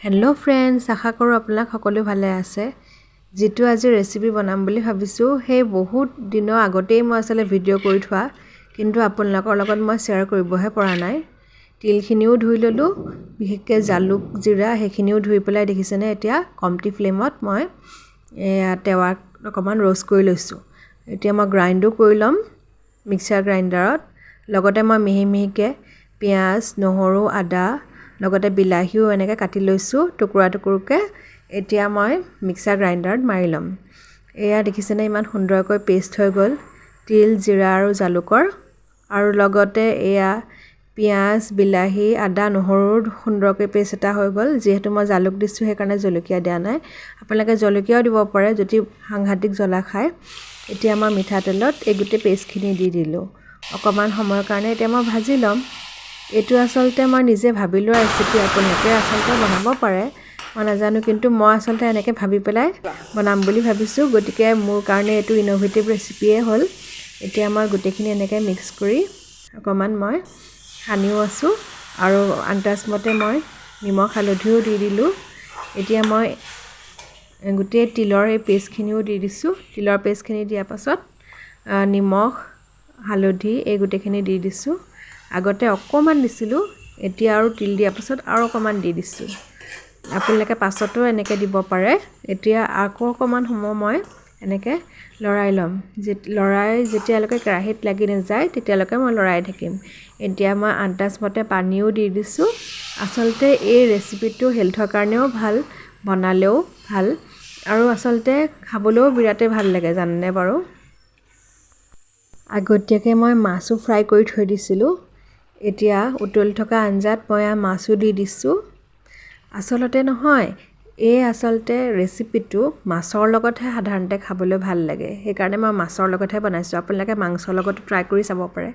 Hello' friends, আশা কৰোঁ আপোনালোক সকলো ভালে আছে। যিটো আজি ৰেচিপি বনাম বুলি ভাবিছোঁ, সেই বহুত দিনৰ আগতেই মই আচলতে ভিডিঅ' কৰি থোৱা, কিন্তু আপোনালোকৰ লগত মই শ্বেয়াৰ কৰিবহে পৰা নাই। তিলখিনিও ধুই ল'লোঁ, বিশেষকৈ জালুক জিৰা সেইখিনিও ধুই পেলাই দেখিছেনে, এতিয়া কমটি ফ্লেমত মই এয়া টেৱাত অকণমান ৰ'ষ্ট কৰি লৈছোঁ। এতিয়া মই গ্ৰাইণ্ডো কৰি ল'ম মিক্সাৰ গ্ৰাইণ্ডাৰত। লগতে মই মিহি মিহিকৈ পিঁয়াজ, নহৰু, আদা, লগতে বিলাহীও এনেকৈ কাটি লৈছোঁ টুকুৰা টুকুৰকৈ। এতিয়া মই মিক্সাৰ গ্ৰাইণ্ডাৰত মাৰি ল'ম। এয়া দেখিছেনে, ইমান সুন্দৰকৈ পেষ্ট হৈ গ'ল তিল, জিৰা আৰু জালুকৰ। আৰু লগতে এয়া পিঁয়াজ, বিলাহী, আদা, নহৰুৰ সুন্দৰকৈ পেষ্ট এটা হৈ গ'ল। যিহেতু মই জালুক দিছোঁ, সেইকাৰণে জলকীয়া দিয়া নাই। আপোনালোকে জলকীয়াও দিব পাৰে যদি সাংঘাতিক জ্বলা খায়। এতিয়া মই মিঠাতেলত এই গোটেই পেষ্টখিনি দি দিলোঁ। অকণমান সময়ৰ কাৰণে এতিয়া মই ভাজি ল'ম। এইটো আচলতে মই নিজে ভাবি লোৱা ৰেচিপি, আপোনালোকে আচলতে বনাব পাৰে, মই নাজানো, কিন্তু মই আচলতে এনেকৈ ভাবি পেলাই বনাম বুলি ভাবিছোঁ। গতিকে মোৰ কাৰণে এইটো ইন'ভেটিভ ৰেচিপিয়ে হ'ল। এতিয়া মই গোটেইখিনি এনেকৈ মিক্স কৰি অকণমান মই সানিও আছোঁ আৰু আন্দাজমতে মই নিমখ, হালধিও দি দিলোঁ। এতিয়া মই গোটেই তিলৰ এই পেষ্টখিনিও দি দিছোঁ। তিলৰ পেষ্টখিনি দিয়াৰ পাছত নিমখ, হালধি এই গোটেইখিনি দি দিছোঁ। আগতে অকণমান দিছিলোঁ, এতিয়া আৰু তিল দিয়াৰ পাছত আৰু অকণমান দি দিছোঁ। আপোনালোকে পাছতো এনেকৈ দিব পাৰে। এতিয়া আকৌ অকণমান সময় মই এনেকৈ লৰাই ল'ম। লৰাই যেতিয়ালৈকে কেৰাহীত লাগি নাযায়, তেতিয়ালৈকে মই লৰাই থাকিম। এতিয়া মই আন্দাজমতে পানীও দি দিছোঁ। আচলতে এই ৰেচিপিটো হেল্থৰ কাৰণেও ভাল, বনালেও ভাল আৰু আচলতে খাবলৈও বিৰাটেই ভাল লাগে, জানেনে বাৰু? আগতীয়াকৈ মই মাছো ফ্ৰাই কৰি থৈ দিছিলোঁ। এতিয়া উতলি থকা আঞ্জাত মই মাছো দি দিছোঁ। আচলতে নহয়, এই আচলতে ৰেচিপিটো মাছৰ লগতহে সাধাৰণতে খাবলৈ ভাল লাগে, সেইকাৰণে মই মাছৰ লগতহে বনাইছোঁ। আপোনালোকে মাংসৰ লগতো ট্ৰাই কৰি চাব পাৰে।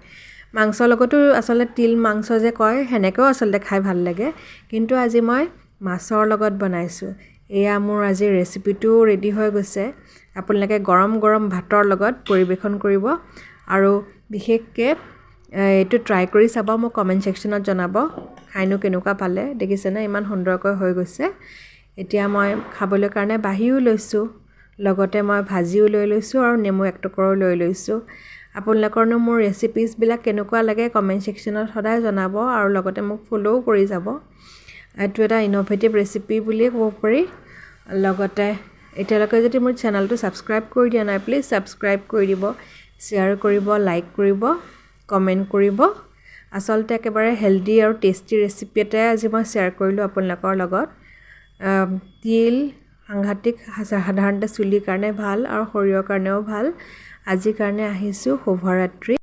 মাংসৰ লগতো আচলতে তিল মাংস যে কয়, সেনেকৈও আচলতে খাই ভাল লাগে, কিন্তু আজি মই মাছৰ লগত বনাইছোঁ। এয়া মোৰ আজিৰ ৰেচিপিটোও ৰেডি হৈ গৈছে। আপোনালোকে গৰম গৰম ভাতৰ লগত পৰিৱেশন কৰিব আৰু বিশেষকৈ এইটো ট্ৰাই কৰি চাব, মোক কমেণ্ট ছেকশ্যনত জনাব খাইনো কেনেকুৱা পালে। দেখিছেনে, ইমান সুন্দৰকৈ হৈ গৈছে। এতিয়া মই খাবলৈ কাৰণে বাঢ়িও লৈছোঁ, লগতে মই ভাজিও লৈ লৈছোঁ আৰু নেমু এক টুকুৰাও লৈ লৈছোঁ। আপোনালোকৰনো মোৰ ৰেচিপিজবিলাক কেনেকুৱা লাগে কমেণ্ট ছেকশ্যনত সদায় জনাব আৰু লগতে মোক ফ'ল'ও কৰি যাব। এইটো এটা ইন'ভেটিভ ৰেচিপি বুলিয়ে ক'ব পাৰি। লগতে এতিয়ালৈকে যদি মোৰ চেনেলটো ছাবস্ক্ৰাইব কৰি দিয়া নাই, প্লিজ ছাবস্ক্ৰাইব কৰি দিব, শ্বেয়াৰ কৰিব, লাইক কৰিব, কমেণ্ট কৰিব। আচলতে একেবাৰে হেল্ডি আৰু টেষ্টি ৰেচিপি এটাই আজি মই শ্বেয়াৰ কৰিলোঁ আপোনালোকৰ লগত। তিল সাংঘাতিক সাধাৰণতে চুলিৰ কাৰণে ভাল আৰু শৰীৰৰ কাৰণেও ভাল। আজিৰ কাৰণে আহিছোঁ, শুভৰাত্ৰি।